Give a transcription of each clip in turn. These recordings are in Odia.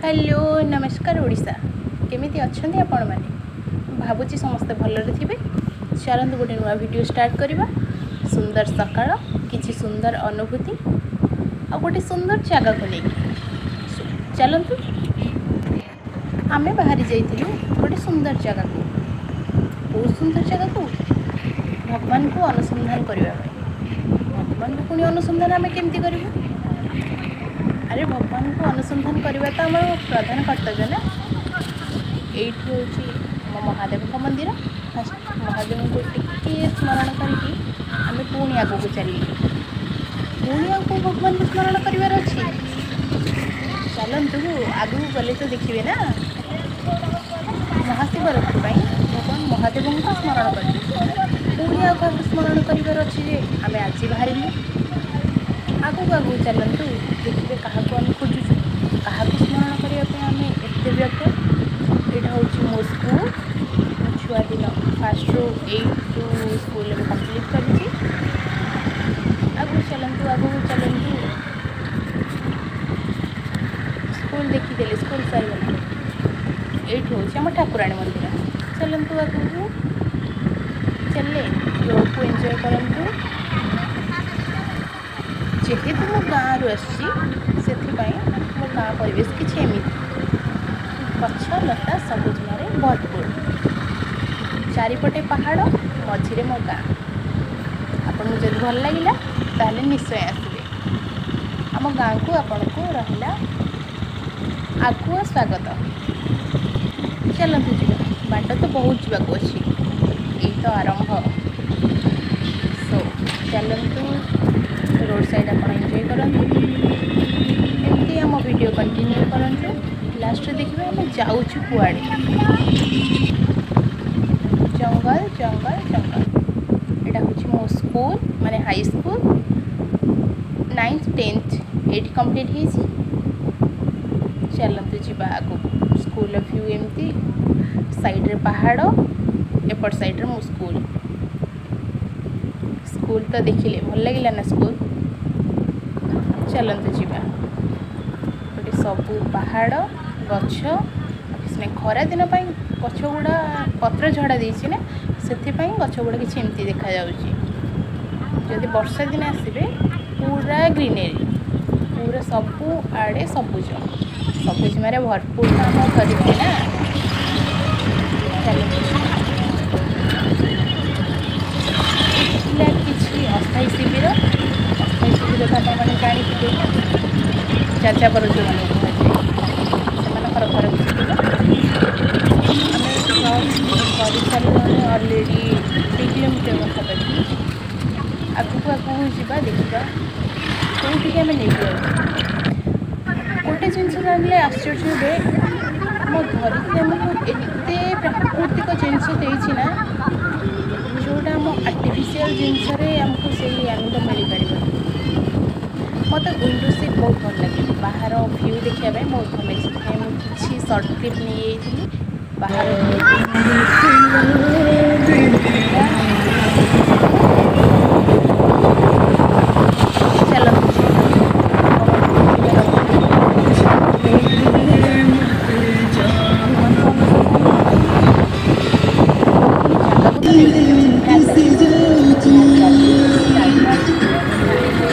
ହ୍ୟାଲୋ, ନମସ୍କାର ଓଡ଼ିଶା। କେମିତି ଅଛନ୍ତି ଆପଣମାନେ? ଭାବୁଛି ସମସ୍ତେ ଭଲରେ ଥିବେ। ଚାଲନ୍ତୁ, ଗୋଟେ ନୂଆ ଭିଡ଼ିଓ ଷ୍ଟାର୍ଟ କରିବା। ସୁନ୍ଦର ସକାଳ, କିଛି ସୁନ୍ଦର ଅନୁଭୂତି ଆଉ ଗୋଟେ ସୁନ୍ଦର ଜାଗାକୁ ନେଇକି ଚାଲନ୍ତୁ। ଆମେ ବାହାରି ଯାଇଥିଲୁ ଗୋଟେ ସୁନ୍ଦର ଜାଗାକୁ। ବହୁତ ସୁନ୍ଦର ଜାଗାକୁ, ଭଗବାନଙ୍କୁ ଅନୁସନ୍ଧାନ କରିବା ପାଇଁ। ଭଗବାନଙ୍କୁ ପୁଣି ଅନୁସନ୍ଧାନ ଆମେ କେମିତି କରିବୁ? ଆରେ, ଭଗବାନଙ୍କୁ ଅନୁସନ୍ଧାନ କରିବା ତ ଆମର ପ୍ରଧାନ କର୍ତ୍ତବ୍ୟ ନା? ଏଇଠି ହେଉଛି ଆମ ମହାଦେବଙ୍କ ମନ୍ଦିର। ଫାଷ୍ଟ ମହାଦେବଙ୍କୁ ଟିକିଏ ସ୍ମରଣ କରିକି ଆମେ ପୁଣି ଆଗକୁ ଚାଲିଲୁ। ପୁଣି ଆଉ କେଉଁ ଭଗବାନଙ୍କୁ ସ୍ମରଣ କରିବାର ଅଛି? ଚାଲନ୍ତୁ, ଆଗକୁ ଗଲେ ତ ଦେଖିବେ ନା। ମହାଶିବରାତ୍ରି ପାଇଁ ଭଗବାନ ମହାଦେବଙ୍କୁ ସ୍ମରଣ କରିବୁ, ପୁଣି ଆଉ କାହାକୁ ସ୍ମରଣ କରିବାର ଅଛି ଯେ ଆମେ ଆଜି ବାହାରିଲୁ? ଆଗକୁ ଆଗକୁ ଚାଲନ୍ତୁ, ଦେଖିବେ କାହାକୁ ଆମେ ଖୋଜୁଛୁ, କାହାକୁ ସ୍ମରଣ କରିବା ପାଇଁ ଆମେ ଏତେ ବ୍ୟଗ୍ର। ଏଇଟା ହେଉଛି ମୋ ସ୍କୁଲ। ମୋ ଛୁଆଦିନ ଫାଷ୍ଟରୁ ଏଇଟ୍ ଟୁ ସ୍କୁଲରେ ମୁଁ କମ୍ପ୍ଲିଟ୍ କରିଛି। ଆଗକୁ ଚାଲନ୍ତୁ, ଆଗକୁ ଚାଲନ୍ତୁ। ସ୍କୁଲ ଦେଖିଦେଲେ, ସ୍କୁଲ ସରିଗଲା। ଏଇଠି ହେଉଛି ଆମ ଠାକୁରାଣୀ ମନ୍ଦିର। ଚାଲନ୍ତୁ ଆଗକୁ। ଚାଲିଲେ ରୋଡ଼କୁ ଏନ୍ଜୟ କରନ୍ତୁ। ଯେହେତୁ ମୁଁ ଗାଁରୁ ଆସିଛି, ସେଥିପାଇଁ ମୋ ଗାଁ ପରିବେଶ କିଛି ଏମିତି। ଗଛ ଲତା ସବୁଜିମାରେ ଭରପୁର। ଚାରିପଟେ ପାହାଡ଼, ମଝିରେ ମୋ ଗାଁ। ଆପଣଙ୍କୁ ଯଦି ଭଲ ଲାଗିଲା, ତାହେଲେ ନିଶ୍ଚୟ ଆସିବେ ଆମ ଗାଁକୁ। ଆପଣଙ୍କୁ ରହିଲା ଆଗୁଆ ସ୍ୱାଗତ। ଚାଲନ୍ତୁ ଯିବା। ବାଟ ତ ବହୁତ ଯିବାକୁ ଅଛି, ଏଇ ତ ଆରମ୍ଭ। ସୋ ଚାଲନ୍ତୁ, ରୋଡ଼ ସାଇଡ଼୍ ଆପଣ ଏନ୍ଜୟ କରନ୍ତୁ। ଏମିତି ଆମ ଭିଡ଼ିଓ କଣ୍ଟିନ୍ୟୁ କରନ୍ତୁ। ଲାଷ୍ଟରେ ଦେଖିବେ ଆମେ ଯାଉଛୁ କୁଆଡ଼େ। ଜଙ୍ଗଲ, ଜଙ୍ଗଲ, ଜଙ୍ଗଲ। ଏଇଟା ହେଉଛି ମୋ ସ୍କୁଲ, ମାନେ ହାଇସ୍କୁଲ। ନାଇନ୍ଥ, 10th ଏଇଠି କମ୍ପ୍ଲିଟ୍ ହେଇଛି। ଚାଲନ୍ତୁ ଯିବା ଆଗକୁ। ସ୍କୁଲର ଭ୍ୟୁ ଏମିତି, ସାଇଡ଼୍ରେ ପାହାଡ଼, ଏପଟ ସାଇଡ଼୍ରେ ମୋ ସ୍କୁଲ। ସ୍କୁଲ ତ ଦେଖିଲେ, ଭଲ ଲାଗିଲା ନା ସ୍କୁଲ? ଚାଲନ୍ତୁ ଯିବା। ଏପଟେ ସବୁ ପାହାଡ଼, ଗଛ, କିଛି ନାହିଁ। ଖରା ଦିନ ପାଇଁ ଗଛ ଗୁଡ଼ା ପତ୍ର ଝଡ଼ା ଦେଇଛି ନା, ସେଥିପାଇଁ ଗଛ ଗୁଡ଼ା କିଛି ଏମିତି ଦେଖାଯାଉଛି। ଯଦି ବର୍ଷା ଦିନେ ଆସିବେ, ପୁରା ଗ୍ରିନେରୀ, ପୁରା ସବୁ ଆଡ଼େ ସବୁଜ, ସବୁଜିମାରେ ଭରପୁର ତ ଆମ ଧରିତ୍ରୀ ନା? ଚାଲନ୍ତୁ ଯିବା। ଏଇଠି ଥିଲା କିଛି ଅସ୍ଥାୟୀ ଶିବିର। ଅସ୍ଥାୟୀ ଶିବିର ତ ଆପଣମାନେ ଜାଣିଥିବେ, ଯାଯାବର ଯେଉଁମାନଙ୍କୁ କୁହାଯାଏ, ସେମାନଙ୍କର ଘର କିଛି ଥିଲା। ଆମେ କ୍ରସ୍ କରିସାରିଲୁଣି ଅଲରେଡ଼ି 2 କିଲୋମିଟର ପାଖାପାଖି। ଆଗକୁ ଆଗକୁ ଯିବା, ଦେଖିବା କେଉଁଠିକି ଆମେ ନେଇକି ଯାଉଛୁ। ଗୋଟେ ଜିନିଷ ଜାଣିଲେ ଆଶ୍ଚର୍ଯ୍ୟ ହେବେ, ଆମ ଧରିତ୍ରୀ ଆମକୁ ଏତେ ପ୍ରାକୃତିକ ଜିନିଷ ଦେଇଛି ନା, ଯେଉଁଟା ଆମ ଆର୍ଟିଫିସିଆଲ୍ ଜିନିଷରେ ଆମକୁ ସେଇ ଆନନ୍ଦ ମିଳିପାରିବନି। ମୋତେ ୱିଣ୍ଡୋ ସିଟ୍ ବହୁତ ଭଲ ଲାଗେ। ବାହାର ଭ୍ୟୁ ଦେଖିବା ପାଇଁ ବହୁତ ଭଲ ଲାଗେ। ସେଥିପାଇଁ ମୁଁ କିଛି ସର୍ଟ କ୍ଲିପ୍ ନେଇଯାଇଥିଲି ବାହାର ଭ୍ୟୁ ପୁରା। ଚାଲନ୍ତୁ ଯିବା। ଯିବାର ଅଛି ଭଗବାନଙ୍କୁ ଅନୁସନ୍ଧାନ ଜାଗାକୁ ତ ନେଇକି ଯାଉଛି ନା। ଚାଲନ୍ତୁ, ଆମ ସହିତ ଏମିତି ଆଗକୁ ବଢ଼ନ୍ତୁ।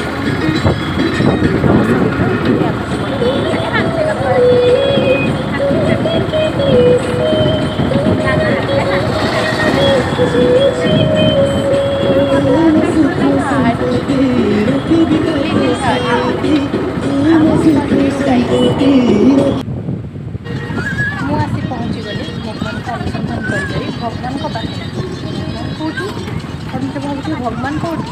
Heart, little heart. I'm for you guys. ମୁଁ ଆସି ପହଞ୍ଚିଗଲି ଭଗବାନଙ୍କୁ ଅନୁସନ୍ଧାନ କରି କରି ଭଗବାନଙ୍କ ପାଖରେ। ଭଗବାନ କେଉଁଠି? ଆପଣ ତ ଭାବୁଥିବେ ଭଗବାନ କେଉଁଠି?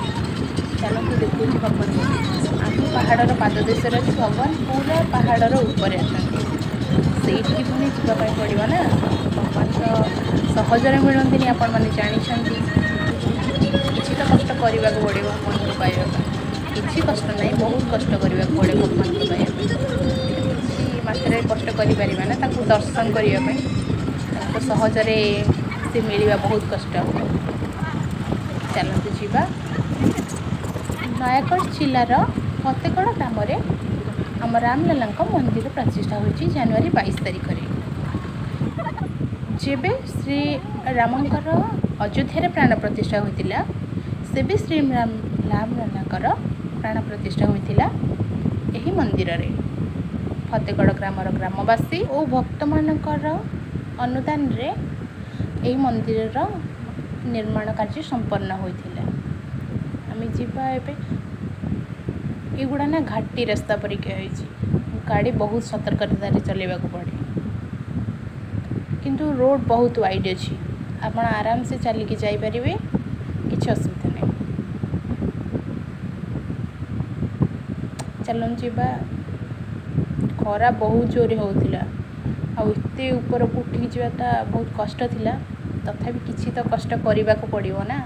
ଚାଲନ୍ତୁ, ଦେଖାଉଛି ଭଗବାନ କେଉଁଠି। ଆମେ ପାହାଡ଼ର ପାଦଦେଶରେ ଅଛି, ଭଗବାନ ପୁରା ପାହାଡ଼ର ଉପରେ ଅଛନ୍ତି। ସେଇଠିକି ପୁଣି ଯିବା ପାଇଁ ପଡ଼ିବ ନା? ଭଗବାନ ତ ସହଜରେ ମିଳନ୍ତିନି, ଆପଣମାନେ ଜାଣିଛନ୍ତି। କିଛି ତ କଷ୍ଟ କରିବାକୁ ପଡ଼ିବ ଭଗବାନଙ୍କୁ ପାଇବା ପାଇଁ। କିଛି କଷ୍ଟ ନାହିଁ, ବହୁତ କଷ୍ଟ କରିବାକୁ ପଡ଼େ ଭଗବାନଙ୍କୁ ପାଇବା ପାଇଁ। କିଛି ମାତ୍ରାରେ କଷ୍ଟ କରିପାରିବା ନା ତାଙ୍କୁ ଦର୍ଶନ କରିବା ପାଇଁ। ତାଙ୍କୁ ସହଜରେ ସେ ମିଳିବା ବହୁତ କଷ୍ଟ। ଚାଲନ୍ତୁ ଯିବା। ନୟାଗଡ଼ ଜିଲ୍ଲାର ଫତେଗଡ଼ ଗ୍ରାମରେ ଆମ ରାମଲାଲାଙ୍କ ମନ୍ଦିର ପ୍ରତିଷ୍ଠା ହୋଇଛି ଜାନୁଆରୀ 22 ତାରିଖରେ। ଯେବେ ଶ୍ରୀ ରାମଙ୍କର ଅଯୋଧ୍ୟାରେ ପ୍ରାଣ ପ୍ରତିଷ୍ଠା ହୋଇଥିଲା, ସେବେ ଶ୍ରୀ ରାମଲାଲାଙ୍କର ପ୍ରାଣ ପ୍ରତିଷ୍ଠା ହୋଇଥିଲା ଏହି ମନ୍ଦିରରେ। ଫତେଗଡ଼ ଗ୍ରାମର ଗ୍ରାମବାସୀ ଓ ଭକ୍ତମାନଙ୍କର ଅନୁଦାନରେ ଏହି ମନ୍ଦିରର ନିର୍ମାଣ କାର୍ଯ୍ୟ ସମ୍ପନ୍ନ ହୋଇଥିଲା। ଆମେ ଯିବା ଏବେ। ଏଗୁଡ଼ା ନା ଘାଟି ରାସ୍ତା ପରିକା ହେଇଛି, ଗାଡ଼ି ବହୁତ ସତର୍କତାରେ ଚଲେଇବାକୁ ପଡ଼େ। କିନ୍ତୁ ରୋଡ଼ ବହୁତ ୱାଇଡ଼ ଅଛି, ଆପଣ ଆରାମସେ ଚାଲିକି ଯାଇପାରିବେ, କିଛି ଅସୁବିଧା ନାହିଁ। ଚାଲନ୍ତୁ ଯିବା। ଖରା ବହୁତ ଜୋରେ ହେଉଥିଲା ଆଉ ଏତେ ଉପରକୁ ଉଠିକି ଯିବାଟା ବହୁତ କଷ୍ଟ ଥିଲା। ତଥାପି କିଛି ତ କଷ୍ଟ କରିବାକୁ ପଡ଼ିବ ନା,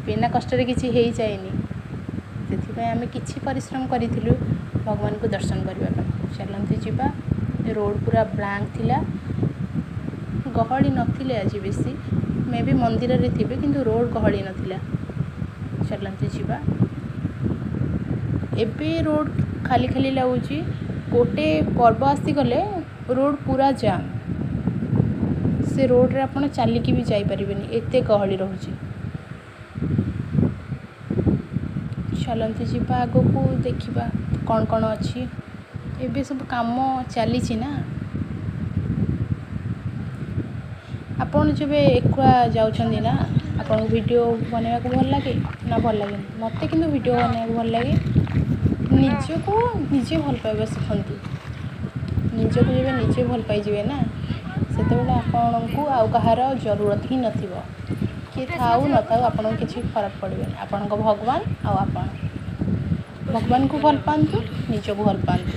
ବିନା କଷ୍ଟରେ କିଛି ହେଇଯାଏନି। ସେଥିପାଇଁ ଆମେ କିଛି ପରିଶ୍ରମ କରିଥିଲୁ ଭଗବାନଙ୍କୁ ଦର୍ଶନ କରିବା ପାଇଁ। ଚାଲନ୍ତୁ ଯିବା। ରୋଡ଼ ପୁରା ବ୍ଲାଙ୍କ ଥିଲା, ଗହଳି ନଥିଲେ ଆଜି ବେଶୀ। ମେ ବି ମନ୍ଦିରରେ ଥିବେ, କିନ୍ତୁ ରୋଡ଼ ଗହଳି ନଥିଲା। ଚାଲନ୍ତୁ ଯିବା। ଏବେ ରୋଡ଼ ଖାଲି ଖାଲି ଲାଗୁଛି। ଗୋଟେ ପର୍ବ ଆସିଗଲେ ରୋଡ଼ ପୁରା ଜାମ୍। ସେ ରୋଡ଼ରେ ଆପଣ ଚାଲିକି ବି ଯାଇପାରିବେନି, ଏତେ ଗହଳି ରହୁଛି। ଚାଲନ୍ତୁ ଯିବା ଆଗକୁ, ଦେଖିବା କ'ଣ କ'ଣ ଅଛି। ଏବେ ସବୁ କାମ ଚାଲିଛି ନା। ଆପଣ ଯେବେ ଏକୁଆ ଯାଉଛନ୍ତି ନା, ଆପଣଙ୍କୁ ଭିଡ଼ିଓ ବନେଇବାକୁ ଭଲ ଲାଗେ ନା ଭଲ ଲାଗେନି? ମୋତେ କିନ୍ତୁ ଭିଡ଼ିଓ ବନେଇବାକୁ ଭଲ ଲାଗେ। ନିଜକୁ ନିଜେ ଭଲ ପାଇବା ଶିଖନ୍ତୁ। ନିଜକୁ ଯେବେ ନିଜେ ଭଲ ପାଇଯିବେ ନା, ସେତେବେଳେ ଆପଣଙ୍କୁ ଆଉ କାହାର ଜରୁରତ ହିଁ ନଥିବ। କିଏ ଥାଉ ନଥାଉ ଆପଣଙ୍କୁ କିଛି ଫରକ ପଡ଼ିବନି। ଆପଣଙ୍କ ଭଗବାନ ଆଉ ଆପଣ। ଭଗବାନଙ୍କୁ ଭଲ ପାଆନ୍ତୁ, ନିଜକୁ ଭଲ ପାଆନ୍ତୁ,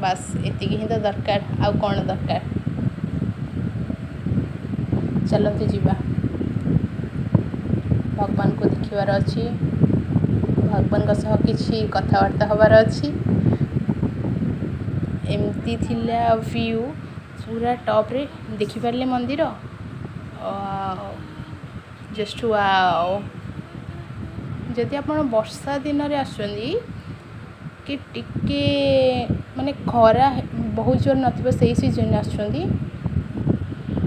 ବାସ୍ ଏତିକି ହିଁ ତ ଦରକାର, ଆଉ କ'ଣ ଦରକାର? ଚାଲନ୍ତୁ ଯିବା, ଭଗବାନଙ୍କୁ ଦେଖିବାର ଅଛି, ଭଗବାନଙ୍କ ସହ କିଛି କଥାବାର୍ତ୍ତା ହେବାର ଅଛି। ଏମିତି ଥିଲା ଭ୍ୟୁ ପୁରା ଟପ୍ରେ, ଦେଖିପାରିଲେ ମନ୍ଦିର? Just wow. ଯଦି ଆପଣ ବର୍ଷା ଦିନରେ ଆସୁଛନ୍ତି କି ଟିକେ ମାନେ ଖରା ବହୁତ ଜୋର ନଥିବ ସେଇ ସିଜନ୍ରେ ଆସୁଛନ୍ତି,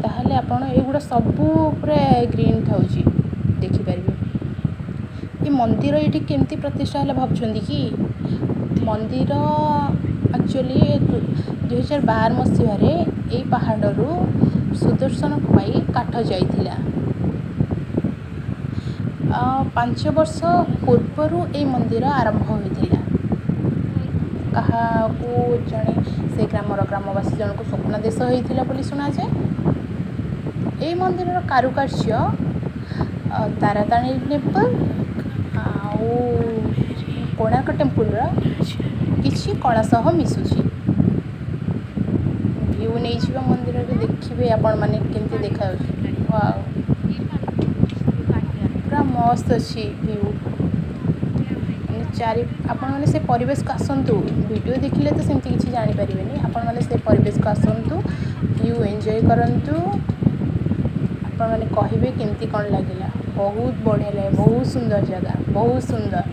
ତାହେଲେ ଆପଣ ଏଇଗୁଡ଼ା ସବୁ ପୁରା ଗ୍ରୀନ୍ ଥାଉଛି, ଦେଖିପାରିବେ। ଏ ମନ୍ଦିର ଏଇଠି କେମିତି ପ୍ରତିଷ୍ଠା ହେଲା ଭାବୁଛନ୍ତି କି? ମନ୍ଦିର ଆକ୍ଚୁଆଲି 2012 ମସିହାରେ ଏଇ ପାହାଡ଼ରୁ ସୁଦର୍ଶନକୁ ପାଇଁ କାଠ ଯାଇଥିଲା। 5 ବର୍ଷ ପୂର୍ବରୁ ଏଇ ମନ୍ଦିର ଆରମ୍ଭ ହୋଇଥିଲା। କାହାକୁ ଜଣେ ସେ ଗ୍ରାମର ଗ୍ରାମବାସୀ ଜଣକୁ ସ୍ୱପ୍ନାଦେଶ ହୋଇଥିଲା ବୋଲି ଶୁଣାଯାଏ। ଏଇ ମନ୍ଦିରର କାରୁକାର୍ଯ୍ୟ ତାରାତାରିଣୀ ଟେମ୍ପଲ୍ ଆଉ କୋଣାର୍କ ଟେମ୍ପୁଲର କିଛି କଳା ସହ ମିଶୁଛି। ଭିଉ ନେଇଯିବା ମନ୍ଦିରରେ, ଦେଖିବେ ଆପଣମାନେ କେମିତି ଦେଖାଯାଉଛି। ୱାଓ, ପୁରା ମସ୍ତ ଅଛି ଭିଉ। ମାନେ ଚାରି ଆପଣମାନେ ସେ ପରିବେଶକୁ ଆସନ୍ତୁ। ଭିଡ଼ିଓ ଦେଖିଲେ ତ ସେମିତି କିଛି ଜାଣିପାରିବେନି। ଆପଣମାନେ ସେ ପରିବେଶକୁ ଆସନ୍ତୁ, ଭିଉ ଏନ୍ଜୟ କରନ୍ତୁ। ଆପଣମାନେ କହିବେ କେମିତି କ'ଣ ଲାଗିଲା। ବହୁତ ବଢ଼ିଆ ଲାଗେ, ବହୁତ ସୁନ୍ଦର ଜାଗା, ବହୁତ ସୁନ୍ଦର।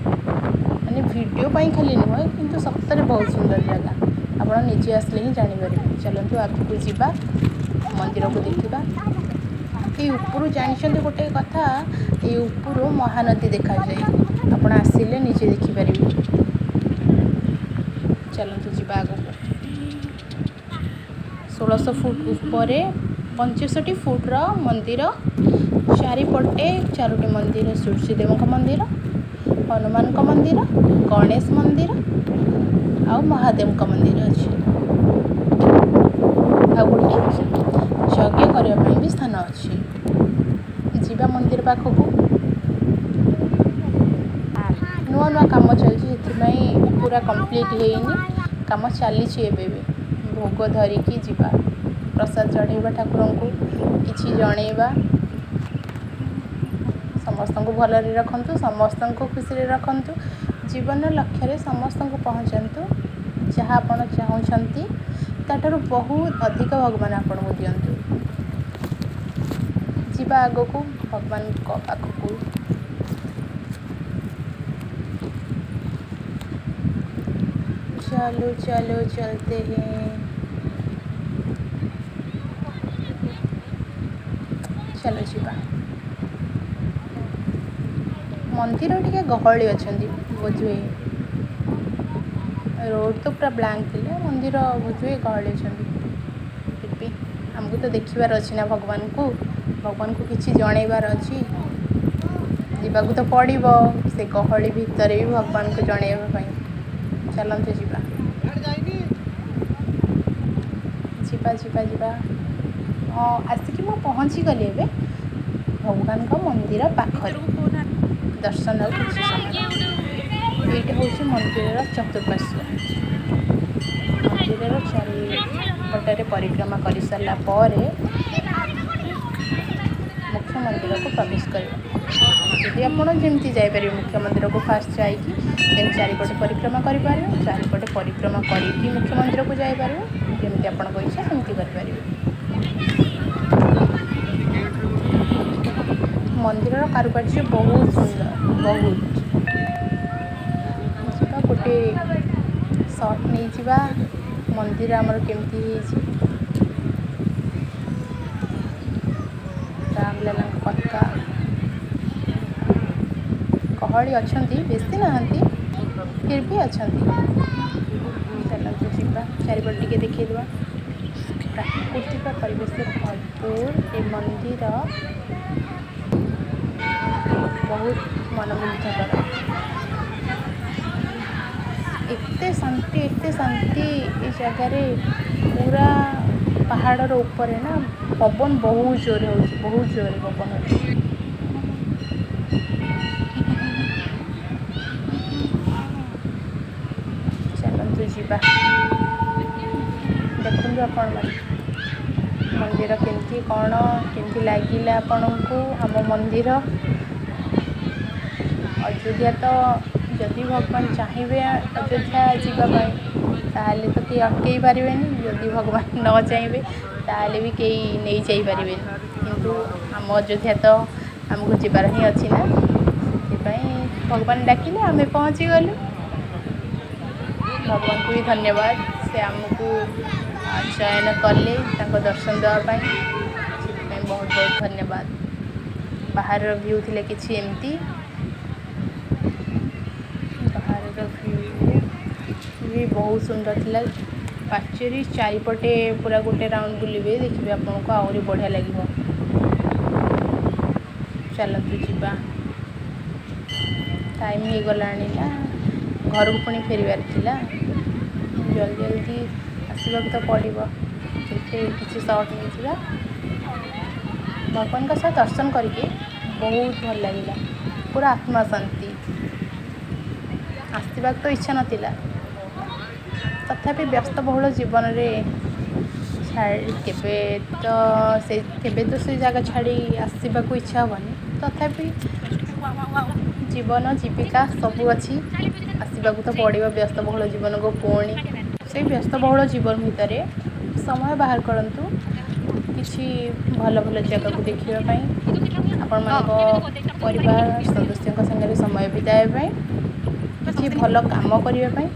ମାନେ ଭିଡ଼ିଓ ପାଇଁ ଖାଲି ନୁହେଁ, କିନ୍ତୁ ସତରେ ବହୁତ ସୁନ୍ଦର ଜାଗା। ଆପଣ ନିଜେ ଆସିଲେ ହିଁ ଜାଣିପାରିବେ। ଚାଲନ୍ତୁ ଆଗକୁ ଯିବା, ମନ୍ଦିରକୁ ଦେଖିବା। ଏଇ ଉପରୁ ଜାଣିଛନ୍ତି ଗୋଟେ କଥା, ଏଇ ଉପରୁ ମହାନଦୀ ଦେଖାଯାଏ। ଆପଣ ଆସିଲେ ନିଜେ ଦେଖିପାରିବେ। ଚାଲନ୍ତୁ ଯିବା ଆଗକୁ। 1600 ଫୁଟ ଉପରେ 65 ଫୁଟର ମନ୍ଦିର, ଚାରିପଟେ ଚାରୋଟି ମନ୍ଦିର: ସୂର୍ଯ୍ୟଦେବଙ୍କ ମନ୍ଦିର, ହନୁମାନଙ୍କ ମନ୍ଦିର, ଗଣେଶ ମନ୍ଦିର ଆଉ ମହାଦେବଙ୍କ ମନ୍ଦିର ଅଛି। ଆଉ ଗୋଟେ ଯଜ୍ଞ କରିବା ପାଇଁ ବି ସ୍ଥାନ ଅଛି। ଯିବା ମନ୍ଦିର ପାଖକୁ। ନୂଆ ନୂଆ କାମ ଚାଲିଛି, ସେଥିପାଇଁ ପୁରା କମ୍ପ୍ଲିଟ୍ ହେଇନି, କାମ ଚାଲିଛି ଏବେ ବି। ଭୋଗ ଧରିକି ଯିବା, ପ୍ରସାଦ ଚଢ଼େଇବା, ଠାକୁରଙ୍କୁ କିଛି ଜଣେଇବା। ସମସ୍ତଙ୍କୁ ଭଲରେ ରଖନ୍ତୁ, ସମସ୍ତଙ୍କୁ ଖୁସିରେ ରଖନ୍ତୁ, ଜୀବନ ଲକ୍ଷ୍ୟରେ ସମସ୍ତଙ୍କୁ ପହଞ୍ଚାନ୍ତୁ। ଯାହା ଆପଣ ଚାହୁଁଛନ୍ତି ତାଠାରୁ ବହୁତ ଅଧିକ ଭଗବାନ ଆପଣଙ୍କୁ ଦିଅନ୍ତୁ। ଯିବା ଆଗକୁ ଭଗବାନଙ୍କ ପାଖକୁ। चलो चलो, चलते हैं। ଚାଲ ଯିବା। ମନ୍ଦିର ଟିକେ ଗହଳି ଅଛନ୍ତି ବୋଧହୁଏ। ରୋଡ଼ ତ ପୁରା ବ୍ଲାଙ୍କ ଥିଲା। ମନ୍ଦିର ବୋଧହୁଏ ଗହଳି ଅଛନ୍ତି। ଫିର୍ ବି ଆମକୁ ତ ଦେଖିବାର ଅଛି ନା ଭଗବାନଙ୍କୁ। ଭଗବାନଙ୍କୁ କିଛି ଜଣେଇବାର ଅଛି, ଯିବାକୁ ତ ପଡ଼ିବ ସେ ଗହଳି ଭିତରେ ବି ଭଗବାନଙ୍କୁ ଜଣେଇବା ପାଇଁ। ଚାଲନ୍ତୁ ଯିବା, ଯିବା, ଯିବା, ଯିବା। ହଁ, ଆସିକି ମୁଁ ପହଞ୍ଚିଗଲି ଏବେ ଭଗବାନଙ୍କ ମନ୍ଦିର ପାଖରେ। ଦର୍ଶନ ଆଉ କିଛି ସମୟ ବାକି। ଏଇଟା ହେଉଛି ମନ୍ଦିରର ଚତୁଃପାର୍ଶ୍ୱ। ମନ୍ଦିରର ଚାରିପଟରେ ପରିକ୍ରମା କରିସାରିଲା ପରେ ମୁଖ୍ୟ ମନ୍ଦିରକୁ ପ୍ରବେଶ କରିବ। ଯଦି ଆପଣ ଯେମିତି ଯାଇପାରିବେ, ମୁଖ୍ୟ ମନ୍ଦିରକୁ ଫାଷ୍ଟ ଯାଇକି ଦେନ୍ ଚାରିପଟେ ପରିକ୍ରମା କରିପାରିବେ, ଚାରିପଟେ ପରିକ୍ରମା କରିକି ମୁଖ୍ୟ ମନ୍ଦିରକୁ ଯାଇପାରିବେ। ଯେମିତି ଆପଣଙ୍କ ଇଚ୍ଛା ସେମିତି କରିପାରିବେ। ମନ୍ଦିରର କାରୁକାର୍ଯ୍ୟ ବହୁତ ସୁନ୍ଦର, ବହୁତ। ଯିବା, ଗୋଟେ ସଟ୍ ନେଇଯିବା ମନ୍ଦିର ଆମର କେମିତି ହେଇଛି। ରାମଲାଲାଙ୍କ ପତାକା। ଗହଳି ଅଛନ୍ତି, ବେଶୀ ନାହାନ୍ତି, ଫିର୍ ବି ଅଛନ୍ତି। ଚାଲନ୍ତୁ ଯିବା, ଚାରିପଟେ ଟିକେ ଦେଖେଇଦେବା। ପ୍ରାକୃତିକ ପରିବେଶରେ ଭରପୁର ଏ ମନ୍ଦିର ବହୁତ ମନମୁଗ୍ଧକର। ଏତେ ଶାନ୍ତି, ଏତେ ଶାନ୍ତି ଏ ଜାଗାରେ। ପୁରା ପାହାଡ଼ର ଉପରେ ନା, ପବନ ବହୁତ ଜୋରେ ହେଉଛି, ବହୁତ ଜୋରେ ପବନ ହେଉଛି। ଚାଲନ୍ତୁ ଯିବା। ଦେଖନ୍ତୁ ଆପଣମାନେ ମନ୍ଦିର କେମିତି କ'ଣ, କେମିତି ଲାଗିଲା ଆପଣଙ୍କୁ ଆମ ମନ୍ଦିର ଅଯୋଧ୍ୟା? ତ ଯଦି ଭଗବାନ ଚାହିଁବେ ଅଯୋଧ୍ୟା ଯିବା ପାଇଁ, ତାହେଲେ ତ କେହି ଅଟକେଇ ପାରିବେନି। ଯଦି ଭଗବାନ ନ ଚାହିଁବେ, ତାହେଲେ ବି କେହି ନେଇ ଯାଇପାରିବେନି। କିନ୍ତୁ ଆମ ଅଯୋଧ୍ୟା ତ ଆମକୁ ଯିବାର ହିଁ ଅଛି ନା। ସେଥିପାଇଁ ଭଗବାନ ଡାକିଲେ, ଆମେ ପହଞ୍ଚିଗଲୁ। ଭଗବାନଙ୍କୁ ବି ଧନ୍ୟବାଦ, ସେ ଆମକୁ ଚୟନ କଲେ ତାଙ୍କ ଦର୍ଶନ ଦେବା ପାଇଁ। ସେଥିପାଇଁ ବହୁତ ବହୁତ ଧନ୍ୟବାଦ। ବାହାରର ଭ୍ୟୁ ଥିଲା କିଛି ଏମିତି। ବାହାରର ଭ୍ୟୁ ବି ବହୁତ ସୁନ୍ଦର ଥିଲା। ପାଚେରୀ ଚାରିପଟେ ପୁରା ଗୋଟେ ରାଉଣ୍ଡ ବୁଲିବେ, ଦେଖିବେ ଆପଣଙ୍କୁ ଆହୁରି ବଢ଼ିଆ ଲାଗିବ। ଚାଲନ୍ତୁ ଯିବା। ଟାଇମ୍ ହେଇଗଲାଣି ନା, ଘରକୁ ପୁଣି ଫେରିବାର ଥିଲା। ଜଲ୍ଦି ଜଲ୍ଦି ଆସିବାକୁ ତ ପଡ଼ିବ। ସେଇଠି କିଛି ସଟ୍ ନେଇଯିବା। ଭଗବାନଙ୍କ ସହ ଦର୍ଶନ କରିକି ବହୁତ ଭଲ ଲାଗିଲା, ପୁରା ଆତ୍ମା ଶାନ୍ତି। ଆସିବାକୁ ତ ଇଚ୍ଛା ନଥିଲା, ତଥାପି ବ୍ୟସ୍ତବହୁଳ ଜୀବନରେ ଛାଡ଼ି କେବେ ତ ସେ କେବେ ତ ସେ ଜାଗା ଛାଡ଼ି ଆସିବାକୁ ଇଚ୍ଛା ହେବନି। ତଥାପି ଜୀବନ ଜୀବିକା ସବୁ ଅଛି, ଆସିବାକୁ ତ ପଡ଼ିବ ବ୍ୟସ୍ତବହୁଳ ଜୀବନକୁ। ପୁଣି ସେଇ ବ୍ୟସ୍ତବହୁଳ ଜୀବନ ଭିତରେ ସମୟ ବାହାର କରନ୍ତୁ କିଛି ଭଲ ଭଲ ଜାଗାକୁ ଦେଖିବା ପାଇଁ, ଆପଣମାନଙ୍କ ପରିବାର ସଦସ୍ୟଙ୍କ ସାଙ୍ଗରେ ସମୟ ବିତାଇବା ପାଇଁ, କିଛି ଭଲ କାମ କରିବା ପାଇଁ।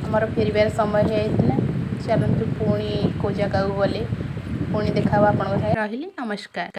ଆମର ଫେରିବାର ସମୟ ହେଇଯାଇଥିଲା। ଚାଲନ୍ତୁ, ପୁଣି କେଉଁ ଜାଗାକୁ ଗଲେ ପୁଣି ଦେଖା ହେବ ଆପଣଙ୍କ ସାଙ୍ଗରେ। ରହିଲି, ନମସ୍କାର।